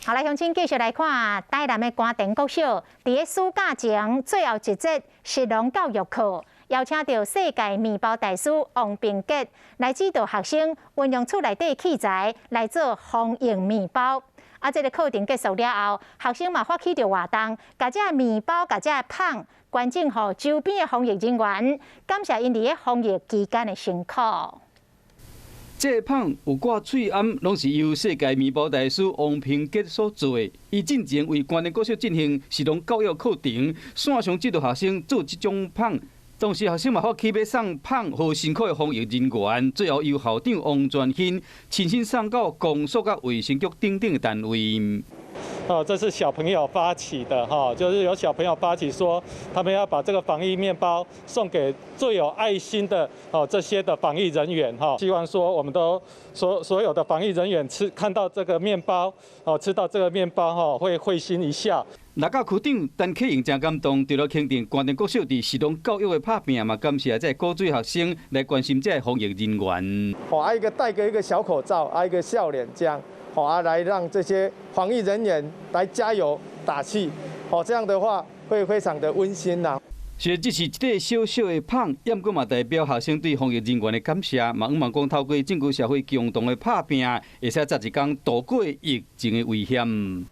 好來，鄉親繼續來看台南的官田國小，佇咧暑假前最後一節食農教育課，邀請著世界麵包大師王平傑來指導學生運用厝內底器材來做防疫麵包。啊，這個課程結束了後，學生嘛發起著活動，共這个麵包、共這个麭捐贈予周邊的防疫人員，感謝𪜶佇咧防疫期間的辛苦。這個麭有掛喙罨，攏是由世界麵包大師王平傑所做的。伊進前為官田國小進行食農教育課程，線上指導學生做這種麭。當時學生嘛發起欲送麭予辛苦的防疫人員，最後由校長王全興親身送到公所佮衛生局等等的單位。哦，這是小朋友發起的哈，就是有小朋友發起說，他們要把這個防疫麵包送給最有愛心的哦這些的防疫人員哈，希望說我們都所有的防疫人員吃看到這個麵包哦，吃到這個麵包哈，會會心一笑。六甲區長陳啟榮誠感動，除了肯定官田國小佇食農教育的拍拚，嘛感謝這個古水學生來關心這个防疫人員。好，啊一個戴個一個小口罩，啊一個笑臉這樣。好啊，來讓這些防疫人員來加油打氣，好，這樣的話會非常的溫馨吶。雖然只是一塊小小的麭，毋過嘛代表學生對防疫人員的感謝，嘛向望講透過整個社會共同的拍拚，會使早一工渡過疫情的危險。